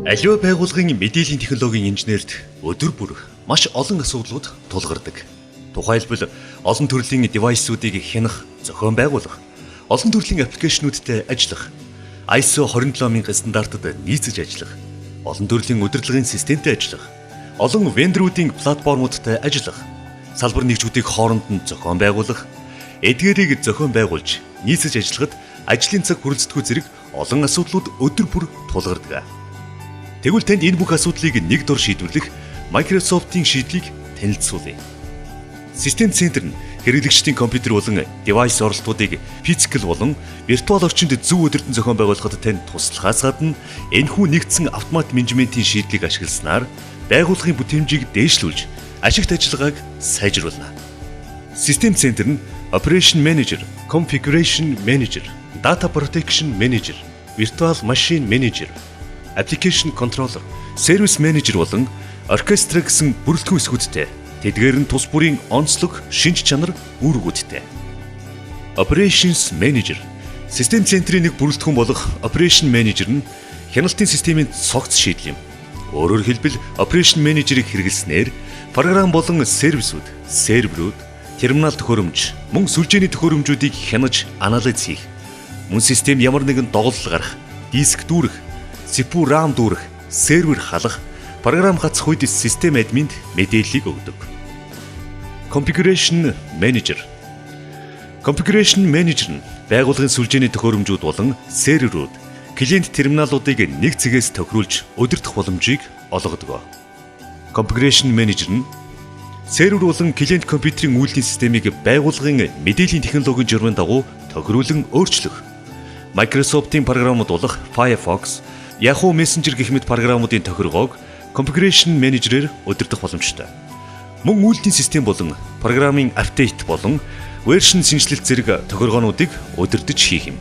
Аливаа байгууллагын мэдээллийн технологийн инженерт өдөр бүр маш олон асуудлууд тулгардаг. Тухайлбал, олон төрлийн device уудыг хянах, зохион байгуулах, олон төрлийн application үүдтэй ажиллах, ISO 27000 стандартад нийцэж ажиллах, олон төрлийн удирдлагын системтэй ажиллах, олон vendor уудын платформудтай ажиллах, салбар нэгжүүдийг хооронд нь зохион байгуулах, эдгээрийг зохион байгуулж нийцэж ажиллахад ажлын цаг хүрэлцдэггүй зэрэг олон асуудлууд өдөр бүр тулгардаг. Тэгвэл танд энэ бүх асуудлыг нэг дор шийдвэрлэх Microsoft-ийн шийдлийг танилцуулъя. System Center нь хэрэглэгчдийн компьютер болон device оролтуудыг physical болон виртуал орчинд зөв удирдан зохион байгуулахад танд туслахаас гадна энэхүү нэгдсэн автомат менежментийн шийдлийг ашигласнаар байгууллагын бүтээмжийг дээшлүүлж, ашигт ажиллагааг сайжруулна. System Center нь Operation Manager, Configuration Manager, Data Protection Manager, Virtual Machine Manager, Application Controller, Service Manager болон Orchestrator гэсэн бүрэлдэхүүн хэсгүүдтэй. Тэдгээр нь тус бүрийн онцлог, шинж чанар, үүргүүдтэй. Operations Manager. System Center-ийн нэг бүрэлдэхүүн болох Operation Manager нь хяналтын системийн цогц шийдэл юм. Өөрөөр хэлбэл, Operation Manager-ыг хэрэглэснээр програм болон сервисүүд, серверүүд, терминал төхөөрөмж, мөн сүлжээний төхөөрөмжүүдийг хянаж, анализ хийх, мөн систем ямар нэгэн догдол гарах, диск дүүрэх, CPU, RAM дүүрэх, сервер халах, програм гацах үед систем админд мэдээллийг өгдөг. Configuration Manager. Configuration Manager нь байгууллагын сүлжээний төхөөрөмжүүд болон серверүүд, клиент терминалуудыг нэг цэгээс тохируулж удирдах боломжийг олгодог. Configuration Manager нь сервер болон клиент компьютерийн үйлдлийн системийг байгууллагын мэдээллийн технологийн журмын дагуу тохируулан өөрчлөх. Microsoft-ийн програмууд болох Firefox, Yahoo Messenger гэх мэт програмуудын тохиргоог Configuration Manager-ээр удирдах боломжтой. Мөн үйлдлийн систем болон програмын update болон version шинэчлэлт зэрэг тохиргоонуудыг удирдах хийх юм.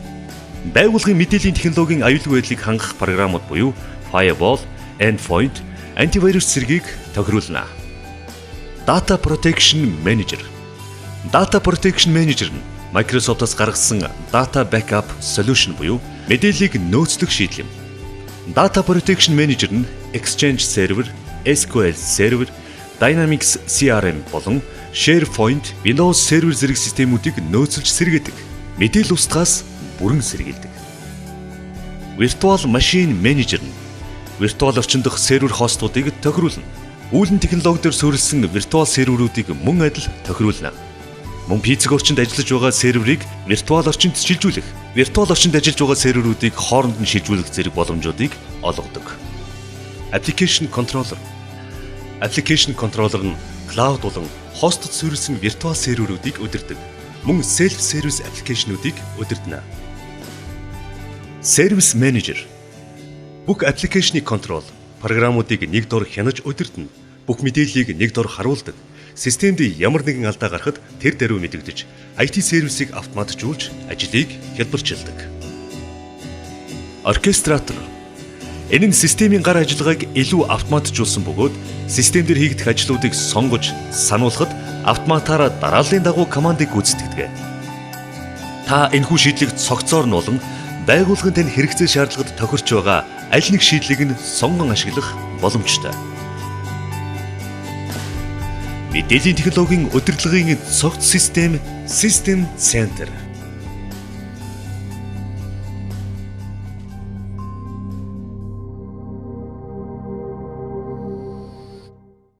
Байгууллагын мэдээллийн технологийн аюулгүй байдлыг хангах програмууд буюу Firewall, Endpoint, антивирус зэргийг тохируулна. Data Protection Manager. Data Protection Manager нь Microsoft-аас гаргасан Data Backup Solution буюу мэдээллийг нөөцлөх шийдэл юм. Data Protection Manager нь Exchange Server, SQL Server, Dynamics CRM болон SharePoint, Windows Server зэрэг системүүдийг нөөцлөж сэргээдэг. Мэдээлэл устгахаас бүрэн сэргийлдэг. Virtual Machine Manager нь виртуал орчин дох сервер хостуудыг тохируулна. Үүлэн технологи дээр суурилсан виртуал серверүүдийг мөн адил тохируулна. Мөн физик орчинд ажиллаж байгаа серверийг виртуал орчинд шилжүүлэх, виртуал орчинд ажиллаж байгаа серверүүдийг хооронд нь шилжүүлэх зэрэг боломжуудыг олгодог. Application Controller. Application Controller нь cloud болон хостод суурилсан виртуал серверүүдийг удирдадаг. Мөн self service application уудыг удирдана. Service Manager бүх application ы control програмуудыг нэг дор хянаж удирдана. Бүх мэдээллийг нэг дор харуулдаг. Системд ямар нэгэн алдаа гарахад тэр даруй мэдэгдэж, IT сервисийг автоматжуулж ажлыг хялбарчилдаг. Orchestrator. Энэ нь системийн гар ажиллагааг илүү автоматжуулсан бөгөөд систем дээр хийгдэх ажлуудыг сонгож, сануулхад автоматаараа дарааллын дагуу командыг гүйцэтгэдэг. Та энэхүү шийдлийг цогцоор нь болон байгууллагын тань хэрэгцээ шаардлагад тохирч байгаа аль нэг шийдлийг нь сонгон ашиглах боломжтой. Мэдээллийн технологийн удирдлагын цогц систем, System Center.